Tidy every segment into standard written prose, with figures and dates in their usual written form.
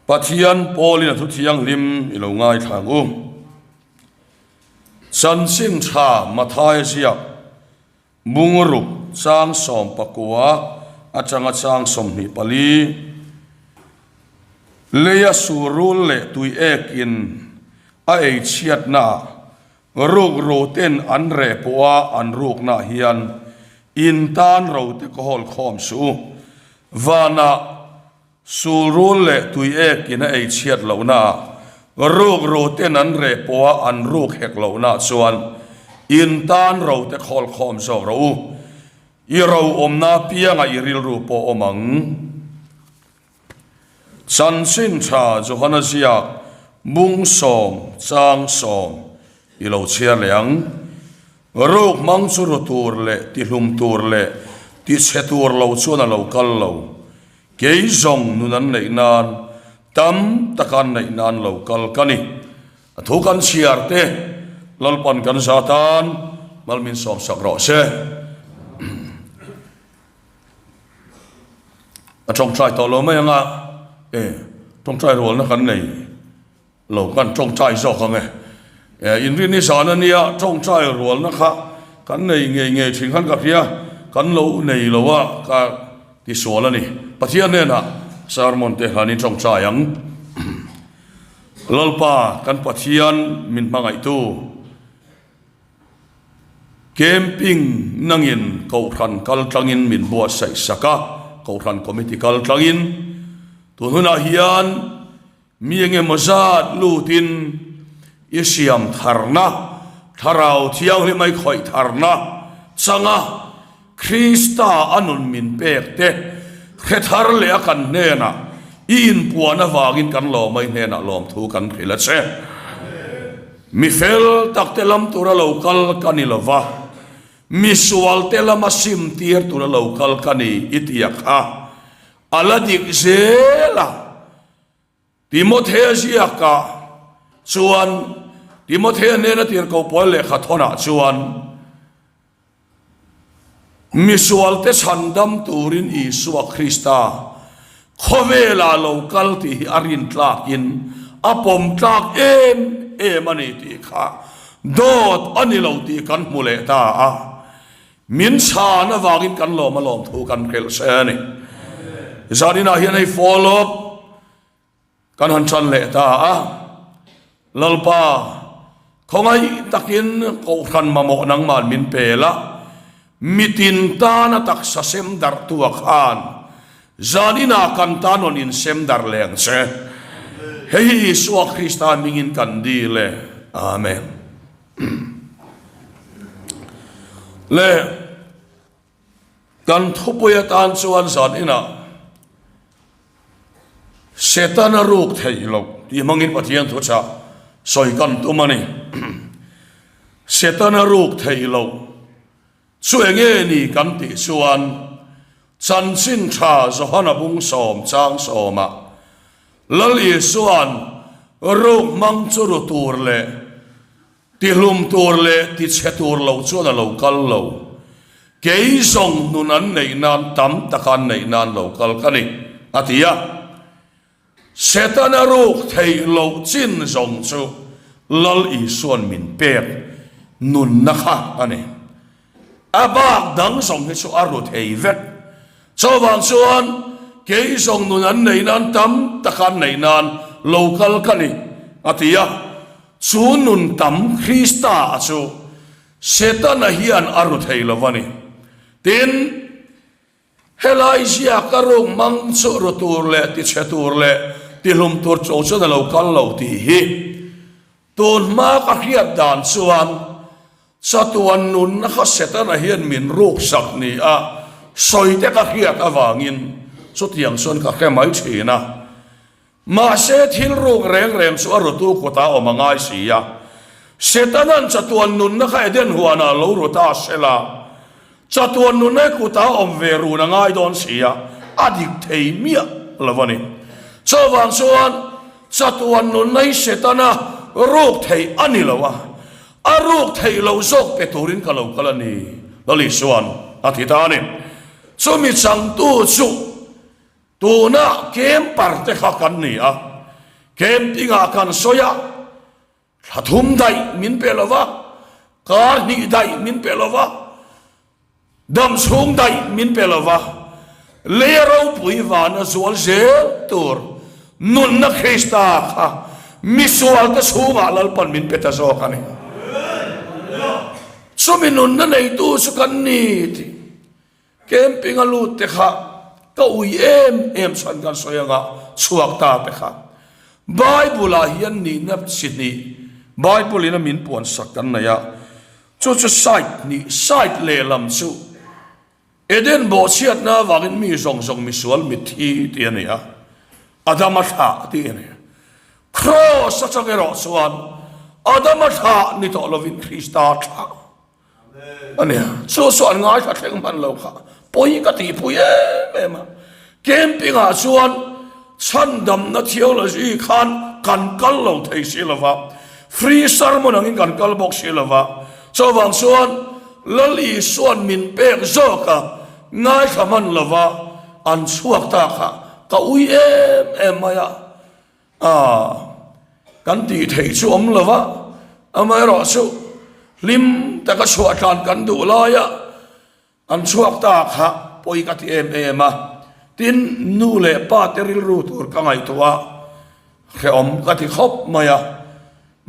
Pathian pawlin a thu thianghlim i lo ngaithla ang u. Chanchin tha Mathaia ziak Bungruk chang 19 atanga chang 24, Leia surul leh tui ekin a ei chhiatnaah rukru ten an reh pawha an ruknaah hian in tan rote ka hawl khawm suh u. Vanah Sulrul leh tui ekin a ei chhiat lohnaah rukru ten an reh pawha an ruk hek lohnaah chuan in tan ro te khawl khawm zawk rawh u. I ro awmna apiangah i rilru pawh awm ang. Chanchin tha Johana ziak bung sawm chang sawm i lo chhiar leh ang. Ruk hmang chu ru tur leh tihlum tur leh tichhe tur lo chuan a lo kal lo. Kei zawng nun an neih nan, tam taka an neih nan lo kal ka ni. A thu kan chhiar te, Lalpan kan za tan mal min sawmsak rawh se. A tawngtai tawh lo mai anga, e, tawngtai rualna kan nei. Lo kan tawngtai zawk ang e. Inrinni zan a nia, tawngtai rualna kha kan nei ngei ngei thin khan ka hria, kan lo nei lo a ka ti sual a ni. Pathian hnenah sermon te han in tawngtai ang. Lalpa kan Pathian min hmangaihtu, camping nangin Kohhran kal tlangin min buatsaih sak a, Kohhran committee kal tlangin tun hunah hian, Mi engemaw zat lutin i siam tharna, Thlarau Thianghlim a i khawih tharna changa Krista a nun min pek te hre thar leh a kan hnenah i inpuan avangin kan lawm a, i hnenah lawmthu kan hrilh a che. Mi fel tak te lam tura lo kal ka ni lova, mi sual te lama sim tir tura lo kal ka ni i ti a kha a la dik zel a. Timothea ziakah chuan Timothea hnena tirhkoh pawl lehkha thawnah chuan misualte chhandam turin Isua Krista khawvelah lo kal tih hi a rintlakin a pawm tlak em em a ni tih kha dawt a ni lo tih kan hmu leh ta a. Min chhan avangin kan lawm a lawm thu kan hrilh se a ni. Zaninah hian hei follow up kan han tan leh ta a. Lalpa, khawngaih takin Kohhran mamawh nangman min pe la, mitin tana taksa sem darh tu a khan zaninah kan tan rawn insem darh leh ang che. Hei hi Isua Krista hmingin kan dil e. Amen. Le kan thupui atan chuan zan inah Setana ruk theih loh tih hmangin Pathian thuchah sawi kan tum a ni. Setana ruk theih loh chu enge ni kan tih chuan Chanchin tha Johana bung sawm chang sawmah Lal Isua'n ruk hmang chu ru tur leh tihlum tur leh tichhe tur lo chuan a lo kal lo. Kei zawng nun an neih nan tam taka an neih nan lo kal ka ni, a ti a. Setana ruk theih loh chin zawng chu Lal Isua'n min pek nunna kha a ni. A bak dang zawng hi chu a ru thei vek. Chuvang chuan kei zawng nun an neih nan tam tak an neih nan lo kal ka ni, a ti a. Chu nun tam Krista a chu Setana hian a ru thei lo a ni. Tin, helai ziaka ruk hmang chu ru tur leh tichhe tur leh tihlum tur cho chuan a lo kal lo tih hi Tun hma ka hriat dan chuan chatuan nunna kha Setana hian min ruksak ni a sawi te ka hriat avangin chutiang chuan ka hre mai thin a. Mahse thil ruk reng reng chu a rutu kutah awm a ngai si a. Setana'n chatuan nunna kha Eden huanah lo ru ta sela, chatuan nunna kutah awm ve run a ngai dawn si a, a dik thei miah lo a ni. Chuvang chuan Chatuan nunna hi Setana ruk theih a ni lo a, a ruk theih loh zawk pe turin ka lo kal a ni, Lal Isua'n a ti ta a ni. Chumi changtu chu tuna Kemper te kha kan ni a. Camping-ah kan sawi a, thla thum daih min pe lo va, kar hnih daih min pe lo va, dam chhung daih min pe lo va, lei a ropui vana zual zel tur nunna Krista kha misualte chhungah Lalpan min pe ta zawk a ni. Chumi nunna neitu chu kan ni tih Camping a lut te kha ka ui em em chhan kan sawi anga chhuak ta te kha Bible ah hian nihna chi hnih Bible in a min puan sak kan nei a, chu chu side hnih side lehlam chu Eden bawhchhiatna avangin mi zawng zawng misual mitthi tih a ni a, Adama thlah tih a ni. Kraws atang erawh chuan Adama thlah ni tawh lovin Krista thlah A nia, chu chu an ngaithla thleng hman lo kha pawi ka tihpui em em a. Camping ah chuan chhandamna theology khan kan kal lo thei si lo va, free sermon angin kan kal bawk si lo va, chuvang chuan Lal Isua'n min pek zawk a ngaithla hman lo va, an chhuak ta kha ka ui em em mai a. A, kan tih theih chu awm lo va, amaherawhchu hlim taka chhuah tlan kan duh laia an chhuak ta kha pawi ka ti em em a, tin nu leh pa te rilru tur ka ngaihtuah a, hrehawm ka ti khawp mai a,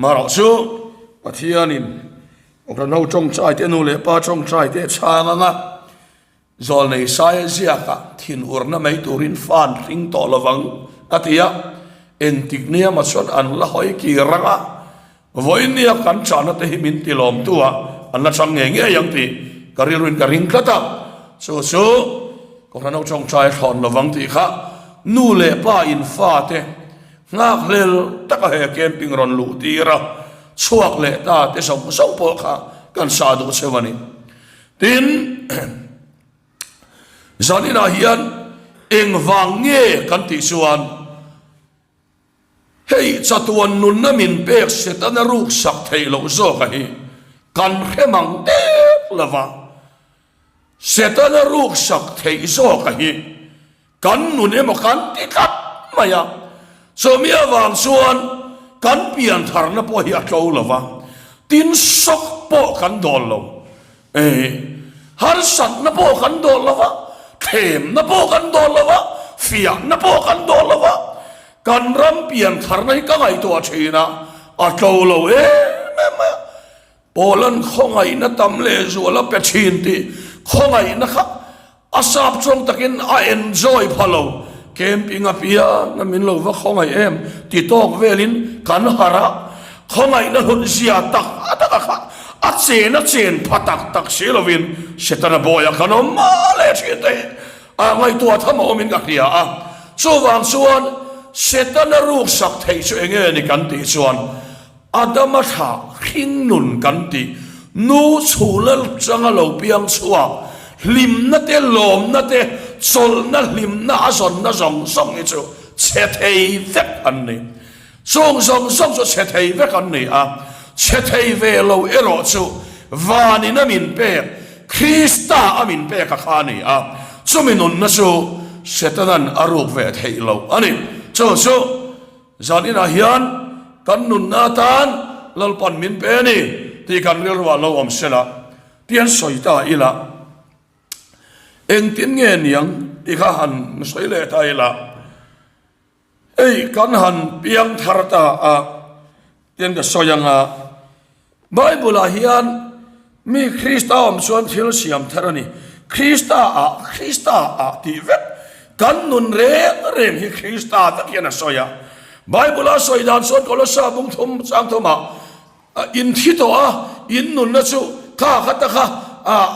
marawhchu Pathianin Awkranho tawngtai te nu leh pa tawngtai te chhang anga Zawlnei Saia ziakah thinurna mai turin fan hring tawh lovang a ti a, engtik nia maw chuan an la hawi kir rang a, vawiin nia kan chahna te hi min ti lawmtu ah an la chang ngei ngei ang tih ka rilruin ka ring tlat a, chu chu Kohhran ho tawngtai thlawn lovang tih kha nu leh pa in fate nghakhlel taka he camping rawn luh tir a, chhuak leh ta te zawng zawng pawh kha kan sah duh cheu a ni. Tin, zaninah hian engvang nge kan tih chuan hei chatuan nunna min pek Setana ruksak theih loh zawka hi kan hre mang dek lova, Setana ruksak theih zawka hi Kan nun emaw kan ti tlat mai a, chumi avang chuan kan piantharna pawh hi a tlo lo va, tin sawk pawh kan dawl lo, eh, harsatna pawh kan dawl lo va, thlemna pawh kan dawl lo va, fiahna pawh kan dawl lo va, kan ram piantharna hi ka ngaihtuah thin a, a tlo lo em em mai a. Poland khawngaihna tam lehzual a pe thin tih khawngaihna kha a sap chuang takin a enjoy pha lo. Camping a piang a min lo va khawngaih em ti tawk velin kan harh a, khawngaihna hlut zia tak taka kha a chen a chen pha tak tak si lovin Setana bawiah kan awm mah leh thin te hi a ngaihtuah tham a awmin ka hria a. Chuvang chuan Setana ruksak theih chu enge ni kan tih chuan Adama thlah hring nun kan tih nu chhulal changa lo piang chhuak hlimna te lawmna te chawlhna hlimna a zawnna zawng zawng hi chu chhe thei vek an ni. Chung zawng zawng chu chhe thei vek an ni a, chhe thei ve lo erawh chu vanin a min pek Krista a min pek a kha a ni a, chumi nunna chu Setanan a ruk ve theih loh a ni. Chu chu. Zan inah hian kan nunna atan Lalpan min pe a ni tih kan rilruah lo awm se la, tih an sawi ta ila, engtin nge niang tih kha han sawi leh ta ila, hei kan han piang thar ta a Tin ka sawi ang a, Bible-ah hian mi Krista awm chuan thil siam thar a ni. Krista-ah, Krista-ah tih vek kan nun reng reng hi Krista vek hian a sawi a. Bible-a sawi dan chuan Kolossa bung thum chang thumah in thi tawh a, in nunna chu kha kha ta kha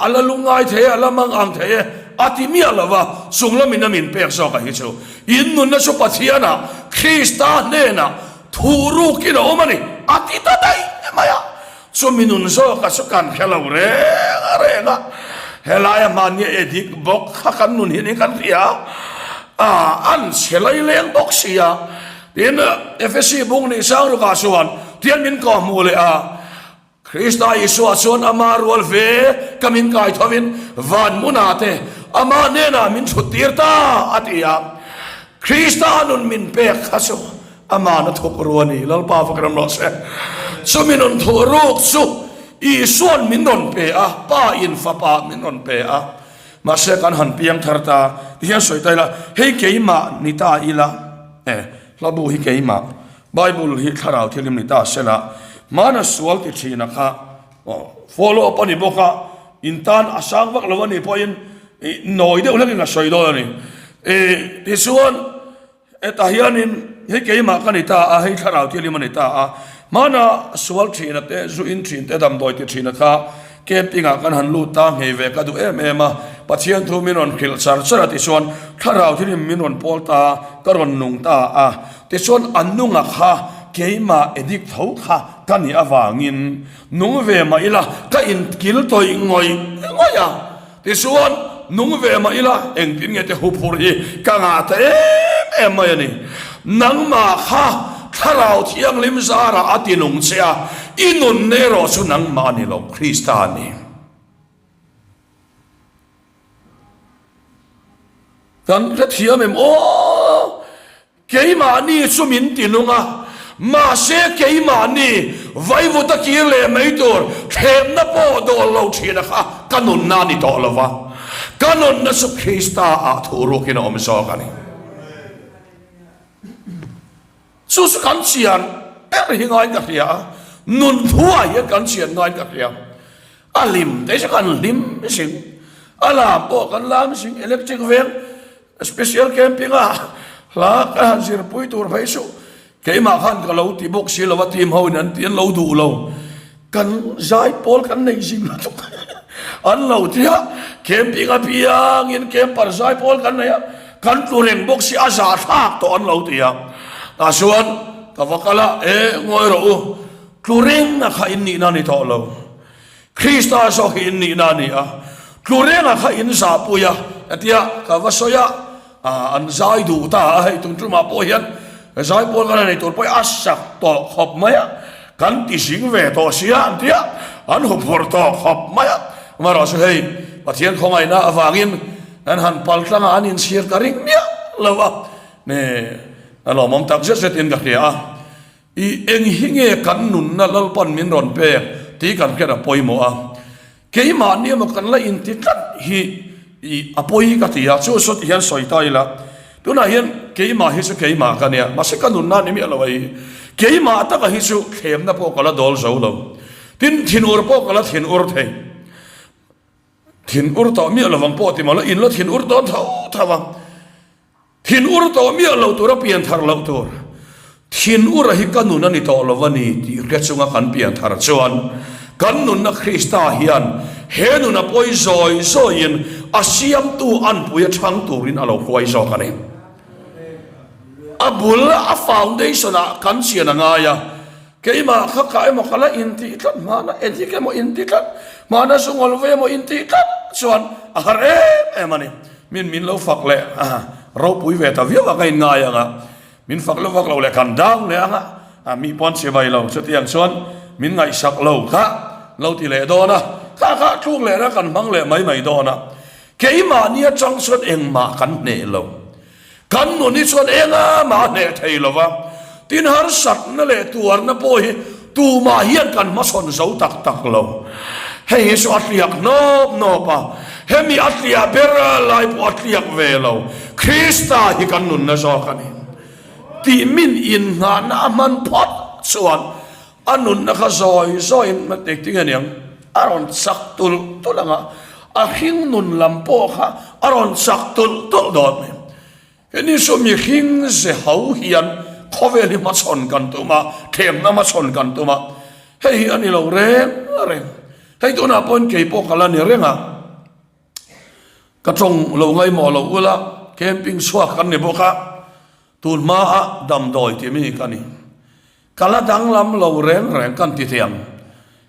a la lungngai thei e, a la mang ang thei e a ti miah lo va, chung lamin a min pek zawk a hi chu. In nunna chu Pathianah, Krista hnenah Thu rukin a awm a ni, a ti ta daih mai a. Chumi nun zawka chu kan hre lo reng reng a, helaia hmannia e dik bawk kha kan nun hi niin kan hria a, an chhe laileng bawk si a. Tin, Efesi bung nih sang rukah chuan tian min kawhhmuh leh a, Krista Isua chuan ama rual ve ka min kai thovin van hmunah te ama hnenah min thut tir ta a ti a. Krista nun min pek kha chu. Aman a thuk ru a ni. Lalpa fak ram rawh se. Chumi nun thuh ruk chu Isuan min rawn pe a, Pa in Fapa min rawn pe a. Mahse kan han piang thar ta, ti hian sawi ta ila, hei keimah ni ta ila, e, hlabu hi keimah, Bible hi thlarau thianghlim ni ta sela, hmana sual ti thina kha follow up a ni bawk a, in tan a sang vak lo a nih pawhin nawi deuh hlekin a sawi dawn a ni. E, tichuan, Hetah hianin hei keimah ka ni ta a, hei thlarau thianghlim a ni ta a, hmana sual thina te, zu in thin te, damdawi ti thina kha camping ah kan han lut ta nghei ve ka duh em em a, Pathian thu min rawn hrilh char char a tichuan thlarau thianghlim min rawn pawl ta a, ka rawn nung ta a, tichuan a nunga kha keimah addict tho kha ka nih avangin nung ve mah ila ka inkil tawih ngawih ngawih a. Tichuan, nung ve mah ila, engtin nge te huphur hi ka ngah ta em em mai a ni. Nangmah kha Thlarau Thianghlim zarah a ti nung che a, i nunna erawh chu nangmah a ni lo, Krista a ni. Kan hrethiam em aw? Keimahni chu min ti nung a, mahse keimahni vaivuta kir leh mai tur thlemna pawh dawl lo thina kha ka nunna a ni tawh lo va, ka nunna chu Krista ah thuhrukin a awm zawk a ni. Chu chu kan chian ber hi ngaiin ka hria a, nun thuah hian kan chian ngaiin ka hria. A hlim te chu kan hlim zing, a lam pawh kan lam zing, electric veng Special camping a hla ka han zirpui tur phei suh keimah khan ka lo ti bawk si lo a team ho in an ti an lo duh lo kan zai pawl kan nei zing lutuk an lo ti a camping a piang in camper zai pawl kan nei a kan tlu reng bawk si a zah thlak tawh an lo ti a tah chuan ka va kal a e ngawi rawh u tlu reng a kha in nihna ni tawh lo. Krista zawk hi in nihna a ni a, tlu renga kha in zahpui a, tia ka va sawi a, an zai duh ta a, hei tun tumah pawh hian zai pawl kan nei tur pawh hi a sak tawh khawp mai a, kan ti zing ve tawh sia an ti a, an huphurh tawh khawp mai a, amaherawh chu hei Pathian khawngaihna avangin an han pal tlang a, an inchhir ta ring miah lo a, a lawmawm tak zet zetin ka hria a. I eng hi nge kan nunna Lalpan min rawn pek tih kan hriat a pawimawh a, keimahni emaw kan la inti tlat hi i a pawi ka ti a, chu saw ti hian sawi ta ila, tunah hian keimah hi chu keimah ka nia, mahse ka nunna ni miah lo a hi, keimah taka hi chu thlemna pawh ka la dawl zo lo, tin thinur pawh ka la thinur thei, thinur tawh miah lovang pawh ti mah la in la thinur dawn tho tho a. Thin ur tawh miah lo tur a pian thar loh tur. Thin ura hi ka nun a ni tawh lo a ni tih hre chunga kan pian thar chuan kan nunna Krista hian he nuna pawi zawi zawiin a siamtu anpui a chhang turin a lo hruai zawk a ni. A bul a foundation ah kan chian a ngai a. Keimah kha ka emaw ka la intih tlat, hmana edik emaw inti tlat, hmana zungawl ve emaw intih tlat chuan a har em em a ni. Min min lo fak leh ropui ve ta viau a ka inngai ang a, min fak lo vak lo leh kan dang leh ang a, mi pawn che vai lo chutiang chuan min ngaihsak lo kha lo ti leh dawn a, kha kha tluk lehna kan hmang leh mai mai dawn a, keimahni atang chuan engmah kan hneh lo. Kan nun hi chuan enga mah a hneh thei lo va, tin harsatna leh tuarna pawh hi tumah hian kan hmasawn zo tak tak lo. Hei hi chu a tliak hnawp hnawp a, hemi a tliah ber lai pawh a tliak ve lo. Krista hi kan nunna zawk a ni tih min innghahna a hman phawt chuan a nunna kha zawi zawiin engtin nge niang a rawn chak tulh tulh ang a, a hring nun lam pawh kha a rawn chak tulh tulh dawn mai. Heni chu mihring ze ho hian khawvel hi hmachhawn kan tum a, thlemna hmachhawn kan tum a, hei hi a ni lo reng reng. Hei tunah pawhin kei pawh ka la ni reng a, ka tawng lo ngaimawh lo ula, camping chhuak kan ni bawk a, tun hmaa damdawi timi ka ni. Ka la danglam lo reng reng kan ti thei ang.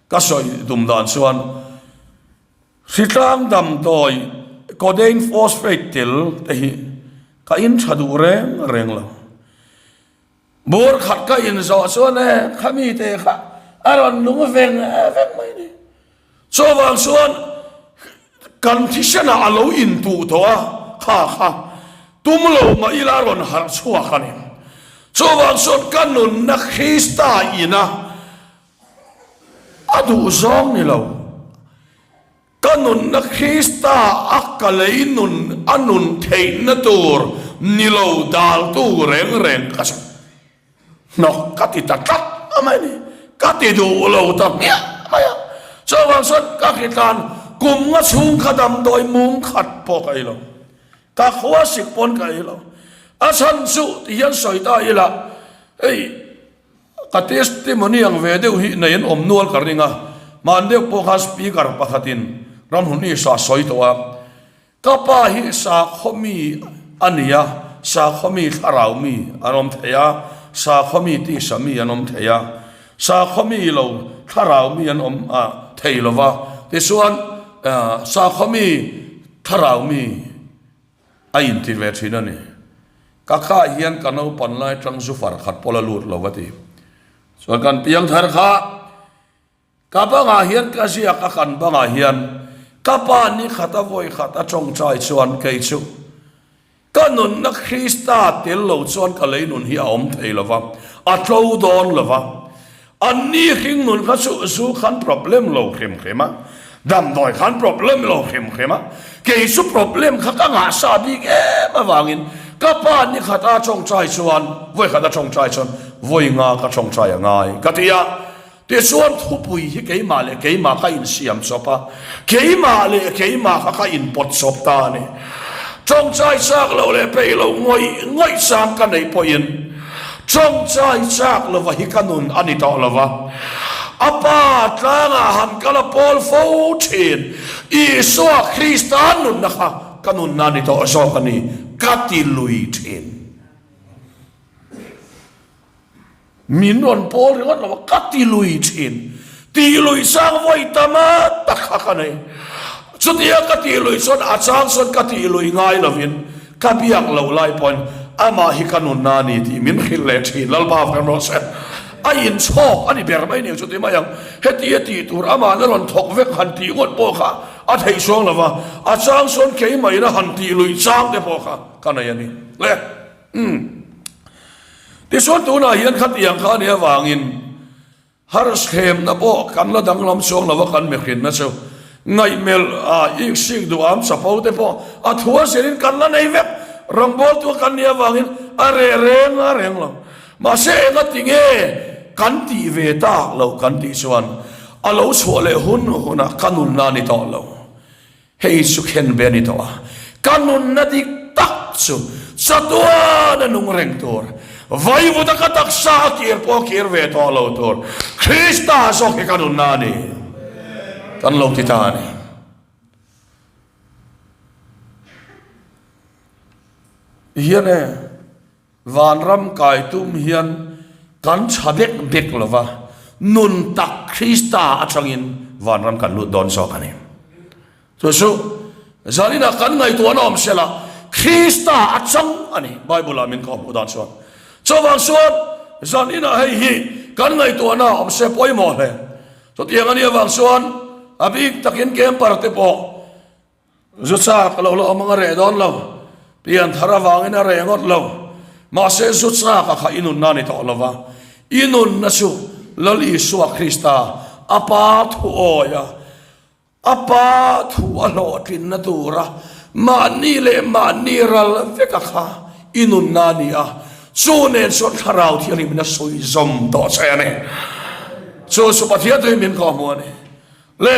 Ka sawi dum dan chuan hritlang damdawi codeine phosphate tel te hi ka in tha duh reng reng lo. Bur khat ka in zawh chuan e khami te kha a rawn nung veng veng mai ni. Chuvang chuan kan thisenah a lo intuh tawh a, kha kha tum lo mah ila a rawn harh chhuak a ni. Chuvang chuan ka nunna Krista ina a duhzawng ni lo. Ka nunna Krista a ka lei nun a nun theihna tur ni lo daltu reng reng ka chu hnawk ka ti ta tlat a mai ni. Ka ti duh lo ta hmiah mai a. Chuvang chuan ka hritlan kum nga chhung kha damdawi mum khat pawh ka ei lo. Ka khua sik pawn ka ei lo. A chhan chu ti hian sawi ta ila hei ka testimony ang ve deuh hi nei an awm nual ka ring a, hman deuh pawh khan speaker pakhatin Ramhlun Isa sawi tawh a, ka pa hi sakhaw mi a ni a, sakhaw mi thlarau mi an awm thei a, sakhaw mi tisa mi an awm thei a, sakhaw mi lo thlarau mi an awm thei lo va, tichuan sakhaw mi Thlarau mi a inti ve thin a ni. Ka kha hian ka naupan lai tang zu far khat pawh la lut lo a ti. Chuan kan piang thar kha ka bangah hian ka ziak a kan bangah hian ka pa ni khat a vawi khat a tawngtai chuan kei chu Ka nunna Krista tel lo chuan ka lei nun hi a awm thei lo va, a tlo dawn lo va. Anni hring nun kha chu zu khan problem lo hrim hrim a, damdawi khan problem lo hrim hrim a, kei chu problem kha ka ngahsa bik em avangin ka pa ni khat a tawngtai chuan, vawi khat a tawngtai chuan vawi nga ka tawngtai a ngai ka ti a. Tichuan thupui hi keimah leh keimah ka insiam chawp a, keimah leh keimah kha ka inpawt chawp ta a ni. Tawngtai chak lo leh peih lo ngawih ngawih chang ka neih pawhin tawngtai chak lova hi ka nun a ni tawh lo va. A pa tlangah han kal a pawl fo thin, Isua Krista nunna kha ka nunna a ni tawh zawk a ni, ka ti lui thin. Min rawn pawl ringawt lo a, ka ti lui thin. Ti lui chang vawi tam a tak kha ka nei. Chutia ka ti lui chuan a chang chuan ka ti lui ngai lovin ka biak loh lai pawhin amah hi ka nunna a ni tih min hrilh leh thin. Lalpa vek rawh se. A inchhawk a ni ber mai nia chuti mai ang. Heti a tih tur amah na rawn thawk vek han tih ngawt pawh kha a theih chuang lo va, a chang chuan keimah in a han tih lui chang te pawh kha ka nei a ni. Le. Umm. Tichuan tunah hian khatiang kha a nih avangin harshemna pawh kan la danglam chuang lo a kan mihrinna chu ngaihmelh a iksik duham chapo te pawh a thu a zirin kan la nei vek rawngbawltu kan nih avangin a reh reng a reng lo. Mahse enga tinge kan tih ve tak loh kan tih chuan a lo chhuah leh hun hunah ka nunna a ni tawh lo. Hei chu khen ve a ni tawh a, ka nunna dik tak chu chatuan a nung reng tur, vaivuta ka taksa a kir pawh a kir ve tawh lo tur, Krista zawk hi ka nunna a ni, kan lo ti ta a ni. Hian e. Vanram kai tum hian kan tha dek dek lo va, nun tak Krista atangin vanram kan lut dawn zawk a ni. Chu chu zaninah kan ngaihtuahna awm sela, Krista a chang a ni, Bible-ah min kawh hmuh dan chuan. Chuvang chuan zaninah hei hi kan ngaihtuahna awm se pawimawh hle. Chutiang a nih avang chuan a bik takin camper te pawh Zu chak lo la awm ang a reh dawn lo, pian thar avangin a reh ngawt lo. Mahse zu chak a kha i nunna a ni tawh lo va, i nunna chu Lal Isua Krista a Pa thu awi a, a Pa thu a hlawhtlinna tura mahni leh mahni ral vek a kha i nunna a ni a, chu nen chuan Thlarau Thianghlim in a sawi zawm tawh che a ni. Chu chu Pathian thuin min kawhhmuh a ni. Le.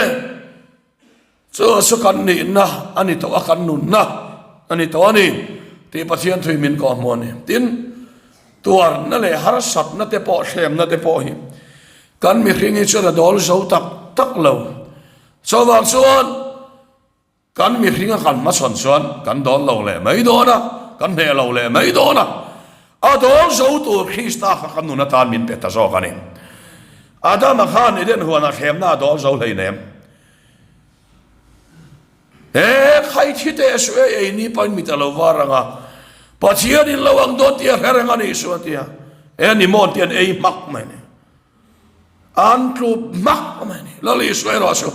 Chu chu kan nihna a ni tawh a, kan nunna a ni tawh a ni tih Pathian thui min kawhhmuh a ni. Tin, tuarna leh harsatna te pawh, hremna te pawh hi kan mihring hi chuan a dawl zo tak tak lo. Chuvang chuan kan mihringa kan hmachhawn chuan kan dawl lo leh mai dawn a, kan hneh lo leh mai dawn a. A dawl zo tur Krista kha kan nun atan min pe ta zawk a ni. Adama khan Eden huanah hremna a dawl zo hleinem. He khai thi teh suh e, ei ni pahin mit a lo var ang a, Pathian in lo ang dawn tih a hre reng a nih suh a ti a, he ni mawn tih an ei hmak mai a ni. An tlup hmak mai a ni. Lal Isua erawh chu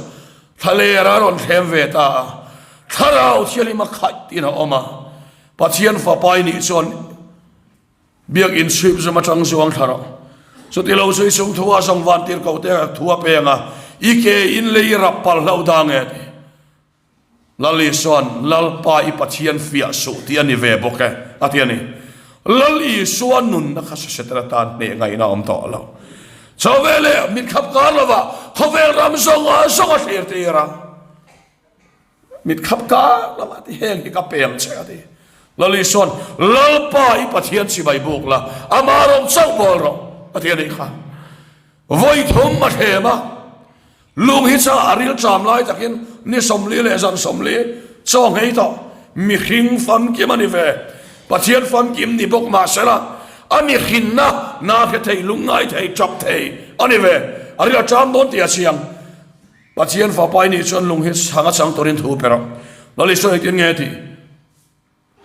thlaler a rawn thlem ve ta a, Thlarau Thianghlim a khaih tiin a awm a, Pathian fapa i nih chuan. Biakinn chhip zum atang zuang thla rawh. Chuti lo chu i chung thu a zawng van tir ko te thu a peng a, i ke in lei i rap pal hlo da nge ti. Lal Isua'n Lalpa i Pathian fiah suh tih a ni ve bawk e, a ti a ni. Lal Isua nunna kha Setana tan hneh ngaihna a awm tawh lo. Chaw veleh mit khap kar lovah khawvel ram zawng zawng a thlir tir a. Mit khap kar lovah ti heng hi ka peng che a ti. Lal Isua'n Lalpa i Pathian chibai buk la, amah rawng chauh bawl rawh, a ti a nih kha. Vawi thum a thlem a, lung hi cha a ril ṭam lai takin ni 40 leh zan 40 chaw nghei tawh mihring famkim a ni ve. Pathian famkim ni bawk mahsela a mihrinna na hre thei, lungngai thei, ṭap thei a ni ve. A ril a ṭam dawn tih a chiang. Pathian fapa i nih chuan lung hi chhang a chang turin thu pe rawh. Lal Isua engtin nge a tih?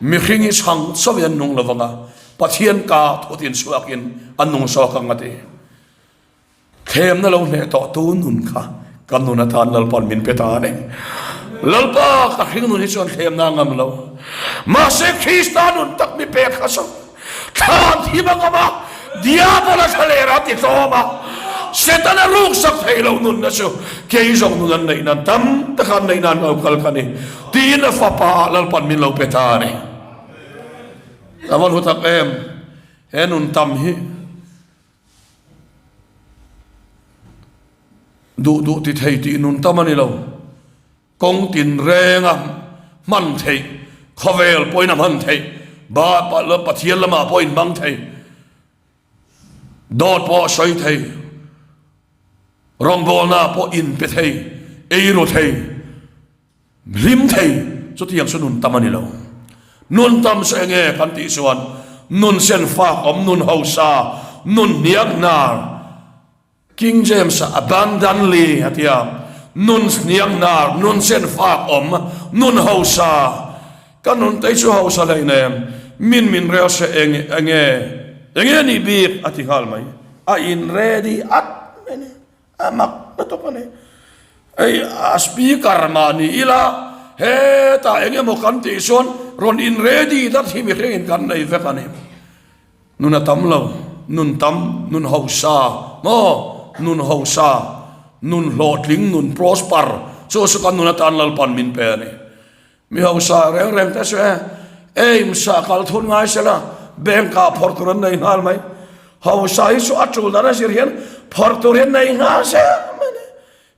Mihring hi chhang chauhin an nung lo vang a, Pathian ka thutin chhuakin an nung zawk ang a ti. Thlemna lo hneh tawh tu nun kha kan nun atan Lalpa'n min pe ta a ni. Lalpa ka hring nun hi chuan thlemna a ngam lo. Mahse Krista nun tak mi pek kha chu Thlan thim a ngam a, Diabola thla ler a ti tlawm a, Setana ruksak thei lo nunna chu kei zawng nun an neih nan tam taka an neih nan lo kal ka ni tiin a fapa ah Lalpan min lo pe ta a ni. A va hlu tak em, he nun tam hi duh duh ti thei tih nun tam a ni lo. Kawng tinrenga hman theih, khawvel pawhin a hman theih, ba Pathian lamah pawh in hmang thei, dawt pawh a sawi thei, rawngbawlna pawh in pe thei, ei ru thei, hlim thei, chutiang chu nun tam a ni lo. Nun tam chu enge kan tih chuan nun sen fak awm, nun hausa, nun hniak hnar, King James-a abundantly a ti a, nun hniam hnar, nun chen fak awm, nun hausa, ka nun tei chu hausa hlei nem, min min rel se eng enge enge a nih bik a ti nghal mai, a in ready at mai ni, a mak lutuk a ni. Hei a speaker mah ni ila hetah eng emaw kan tih chuan rawn in ready dat hi mihringin kan nei vek a ni. Nun a tam lo, nun tam, nun hausa maw, nun hausa, nun hlawhtling, nun prosper chu chu kan nun atan Lalpan min pe a ni. Mi hausa reng reng te chu e, AIMS ah kal thun ngai se la, bank ah phawrh tur an nei nghal mai. Hausa hi chu a tul dan a zir hian phawrh tur hi an nei nghal zel mai a ni.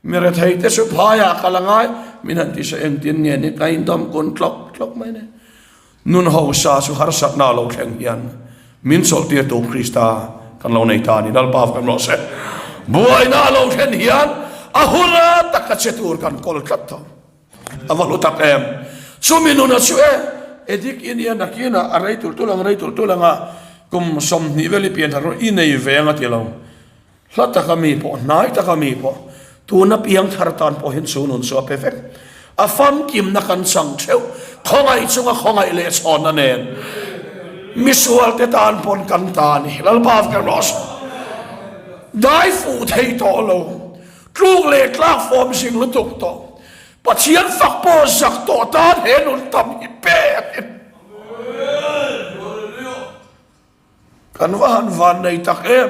Mi rethei te chu phaiah kal a ngai, min han ti se engtin nge ni ka indawm kun tlawk tlawk mai a ni. Nun hausa chu harsatna a lo thleng hian min chawlhtirtu Krista kan lo nei ta a ni. Lalpa fam rawh se. Buaina a lo thlen hian a huna taka che tur kan kawl tlat tawh. A va hlu tak em. Chumi nuna chu e, edik i nia nakinah a rei tulh tulh ang, rei tulh tulh ang a, kum 20 vel i pian thar i nei ve ang a ti lo. Hla taka mi pawh, hnai taka mi pawh, tuna piang thar tan pawh hian chu nun chu a pe vek. A famkimna kan chang theuh, khawngaih chunga khawngaih leh chhawnna nen misualte tan pawn kan ta a ni. Lalpa kan rawh se. Dai fuh thei tawh lo, tluk leh tlak fawm zing lutuk tawh, Pathian fak pawh zak tawh tan he nun tam hi pek in. Kan va han van nei tak em?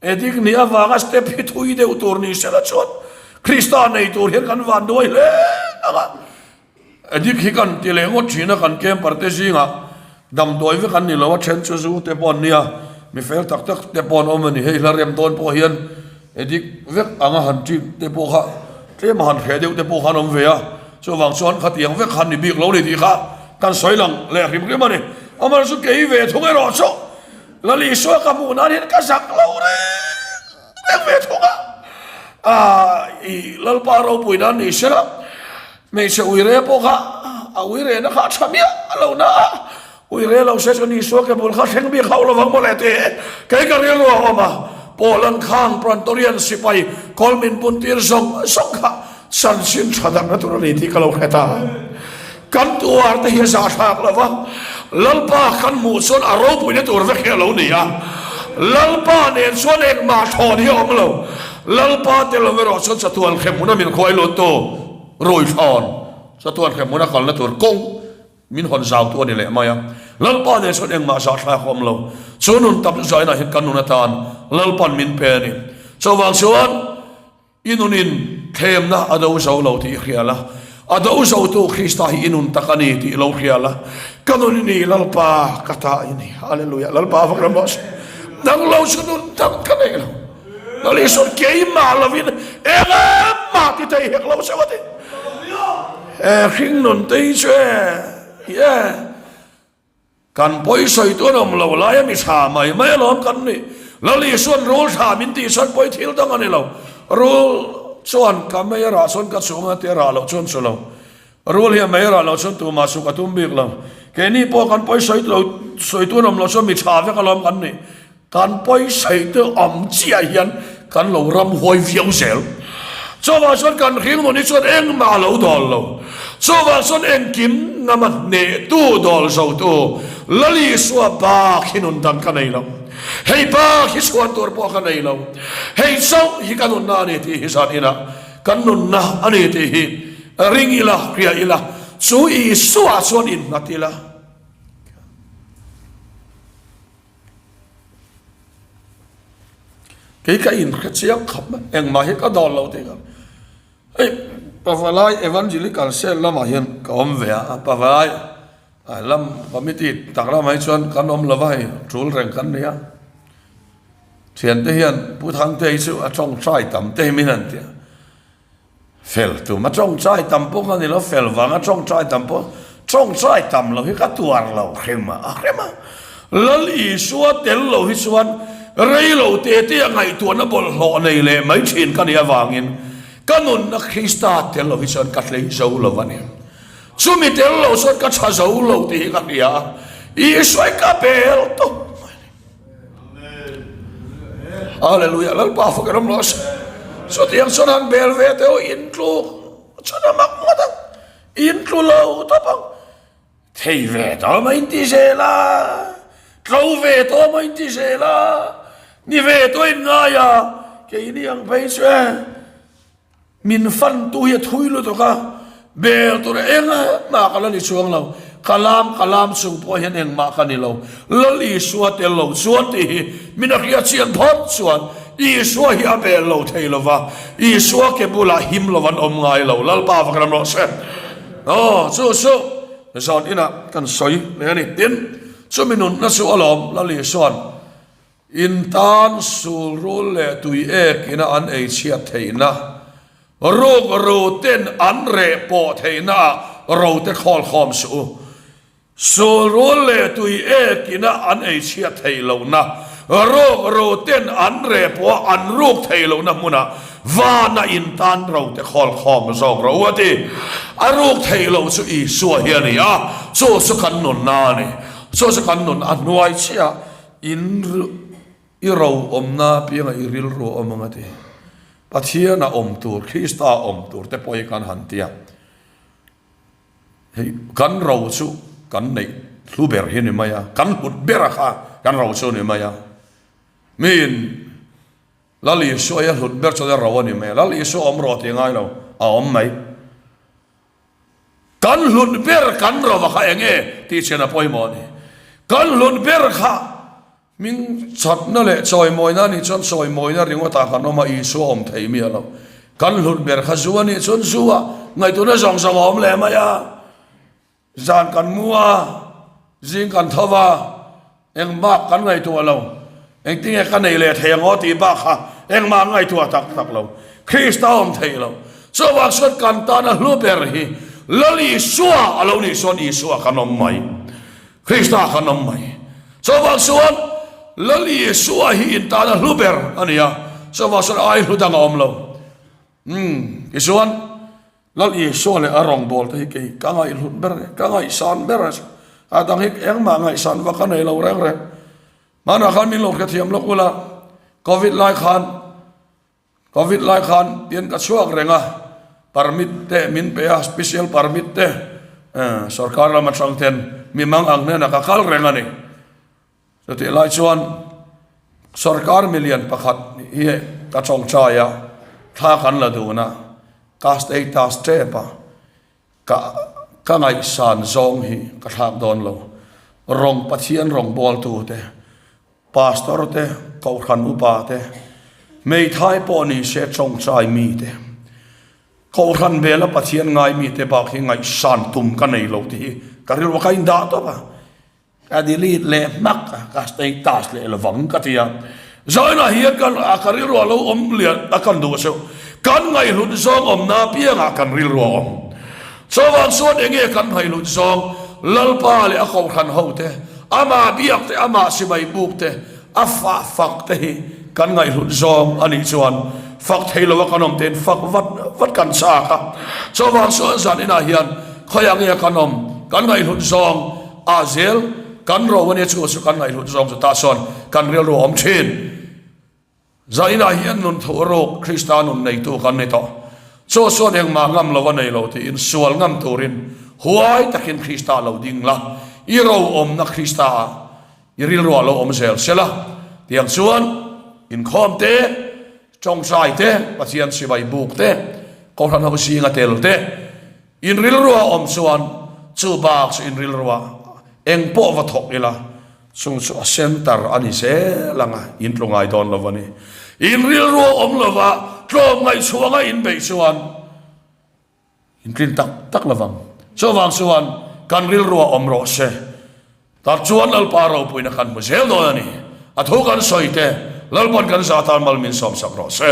Edik nih avanga step hi thui deuh tur ni sela chuan Krista nei tur hian kan van duai hle ang a. Edik hi kan ti leh ngawt thin a, kan camper te zingah damdawi vek an ni lo a, then chu zu te pawh an nia, mi fel tak tak te pawh an awm a ni. Hei hla rem dawn pawh hian edik vek anga han ṭin te pawh kha tlem a han hreh deuh te pawh khan awm ve a, chuvang chuan khatiang vek khan ni bik lo ni tih kha kan sawi lang leh hrim hrim a ni. Amaherawhchu chu kei ve thung erawh chu Lal Isua ka hmuh nan hian ka zak lo reng reng ve thung a, aah i Lalpa ropui nan ni se la, hmeichhe uire pawh kha a uirena kha a tha miah lo na a, Ui re lo se chuan Isua ke bul kha thleng bik hauh lovang maw le ti kei ka rilru a awm a, Poland khang Prantorian sipai kawl min bun tir zawng zawng kha chanchin tha dangna tur a ni tih ka lo hre ta. Kan tuar te hi a zahthlak lo va, Lalpa kan hmuh chuan a ropuina tur vek hi a lo ni a, Lalpa nen chuan engmah thawn hi a awm lo, Lalpa tel lo erawh chuan chatuan hremhmun a min khuai luttu rui thawn, chatuan hremhmun a kalna tur kawng Min hawn zau tu a ni leh mai a. Lalpa nen chuan engmah zahthlak a awm lo. Chu nun tak chu zainah hian kan nun atan Lalpan min pe a ni. Chuvang chuan i nunin thlemna a do zo lo tih i hria la, a do zotu Krista hi i nun tak a ni tih i lo hria la, ka nun i ni Lalpa ka ta i ni. Hallelujah. Lalpa vak ram rawh se. Nang lo chu nun tak ka nei lo. Lal Isuan keimah lovin engmah ti thei hek lo cheu a ti. He hring nun te hi chu e, ye. Kan pawi sawi tu an awm lo lai a mi tha mai mai alawm kan ni. Lal Isuan rul tha min tih chuan pawi thil dang a ni lo. Rul chuan ka mei a rah chuan ka chung a ti a rah loh chuan chu lo. Rul hi a mei a rah loh chuan tumah suk a tum bik lo. Keini pawh kan pawi sawi lo sawi tu an awm lo chuan mi tha vek alawm kan ni. Kan pawisaite awm chiah hian kan lo ramhuai viau zel. Chuvang chuan kan hringnun hi chuan engmah a lo dawl lo. Chuvang chuan engkim ngama hnehtu dawl zotu Lal Isua bak hi nun dang ka nei lo. Hei bak hi chhuan tur pawh ka nei lo. Hei chauh hi ka nunna a ni tih hi zan inah kan nunna a ni tih hi ring ila, hria ila, chu Isua chuan innghat ila. Kei ka inhre chiang khawp mai, engmah hi ka dawn lo tih ka hei Pavalai Evangelical Cell lamah hian ka awm ve a, Pavalai lam committee tak lamah hi chuan kan awm lova hei tul reng kan ni a, thiante hian Pu Thangte hi chu a tawngtai tam te hi min han ti a. Fel tum a tawngtai tam pawh ka ni lo, fel vang a tawngtai tam pawh tawngtai tam lo hi ka tuar lo hrem a, a hrem a. Lal Isua tel lo hi chuan rei lo te te a ngaihtuahna bawlhhlawh nei leh mai thin ka nih avangin ka nunna Krista tel lo hi chuan ka hlei zo lo a ni. Chumi tel lo chuan ka tha zo lo tih hi ka hria a, Isua hi ka bel tawp mai a ni. Hallelujah Lalpa fak ram rawh se. Chutiang chuan han bel ve teh u in tluk chuan a mak ngawt ang. In tlu lo tawp ang. Thei ve tawh mai in ti zel a. Tlo ve tawh mai in ti zel a. Ni ve tawh in ngai a. Keini ang phei chu e. Min fantu hi a thui lutuk a, bel tur engmah ka la ni chuang lo. Ka lam ka lam chung pawh hian engmah ka ni lo. Lal Isua tel lo chuan tih hi min a hria chian phawt chuan Isua hi a bel lo thei lo va, Isua ke bulah him lo an awm ngai lo. Lalpa va kan rawh se. Aw, chu chu zan inah kan sawi leh a ni. Tin, chumi nunna chu alawm Lal Isua'n In tan sulrul leh tui ek ina an ei chhiat theihna, ruk ru ten an reh pawh theihna ah ro te khawl khawm suh u. Sulrul leh tui ek ina an ei chhiat theih lohna, ruk ru ten an reh pawh a an ruk theih lohna hmunah vana in tan ro te khawl khawm zawk rawh u a ti. A ruk theih loh chu Isua hi a ni a, chu chu kan nunna a ni. Chu chu kan nun a hnuai chiah. In i ro awmna apianga i rilru a awm ang a ti. Pathian a awm tur, Krista a awm tur te pawh hi kan han ti a. Hei kan ro chu kan neih hlu ber hi ni mai a, kan hlut ber a kha kan ro chu ni mai a. Miin Lal Isua hi a hlut ber chuan a ro a ni mai a, Lal Isua awm rawh tih a ngai lo, a awm mai. Kan hlut ber kan rova kha eng nge tih chian a pawimawh a ni. Kan hlut ber kha hming chhatna leh chawimawina a nih chuan chawimawina ringawtah kan awm a, Isua awm thei miah lo. Kan hlut ber kha zu a nih chuan zu ah ngaihtuahna zawng zawng a awm leh mai a. Zan kan mu a, zing kan tho va, Engmah kan ngaihtuah lo. Engtinge ka nei leh thei ang aw tih bak kha engmah an ngaihtuah tak tak lo. Krista awm thei lo. Chuvang chuan kan tana hlu ber hi Lal Isua a lo nih chuan Isua kan awm mai. Krista kan awm mai. Chuvang chuan Lal Isua hi in tana hlu ber a ni a. Chuvang chuan ai hlu dang a awm lo. Umm tichuan Lal Isua leh a rawngbawlte hi kei ka ngaihhlut ber e, ka ngaihsan ber a, a dang hi engmah ngaihsan vak a nei lo reng reng. Hmanah khan min lo hrethiam lawk ula, Covid lai khan, Covid lai khan pian ka chhuak reng a, permit te min pe a, special permit te, sorkar lam atang ten mi mang ang hnenah ka kal reng a ni. Chutih lai chuan sorkar milian pakhat hi ka tawngtai a, thla kan la dun a, ka status tep a, ka ka ngaihsan zawng hi ka thlak dawn lo. Rawng Pathian rawngbawltu te, Pastor te, Kohhran upa te, hmeithai pawh ni se tawngtai mi te, Kohhran vela Pathian ngai mi te bak hi ngaihsan tum ka nei lo tih hi ka rilru ka indah tawp a. Ka delete leh hmak a, ka status leh lovang ka ti a. Zainah hian kan ka rilru a lo awm lian a kan duh a seuh. Kan ngaihhlut zawng awmna apiangah kan rilru a awm. Chuvang chuan enge kan ngaihhlut zawng Lalpa leh a kohhran ho te, amah biak te, amah sipai buk te, a fah fak te hi kan ngaihhlut zawng a nih chuan fak thei lo a kan awm tein fak vat vat kan chak a. Chuvang chuan zan inah hian khawiah nge kan awm kan ngaihhlut zawng A zel kan ro ania chu chu kan ngaihhlut zawng chu tah sawn kan rilru a awm thin. Zainah hian nun thuh ruk Krista nun neitu kan ni tawh. Chu chuan engmah ngam lo a nei lo tiin sual ngam turin huai takin Krista lo ding la, i ro awmna Krista ah i rilru ah lo awm zel se la. Tiang chuan inkhawm te, tawngtai te, Pathian sipai buk te, Kohhran ho zinga tel te, In rilrua awm chuan chu bak chu in rilrua eng pawh va thawk ila, chung chu a center a ni zel ang a, in tlu ngai dawn lo a ni. In rilrua awm lova tlawm ngaihchhuanga in beih chuan in tlin tak tak lovang. Chuvang chuan kan rilrua awm rawh se. Tak chuan Lalpa ropuina kan hmu zel dawn a ni. A thu kan sawi te, Lalpan kan zah tan mal min sawmsak rawh se.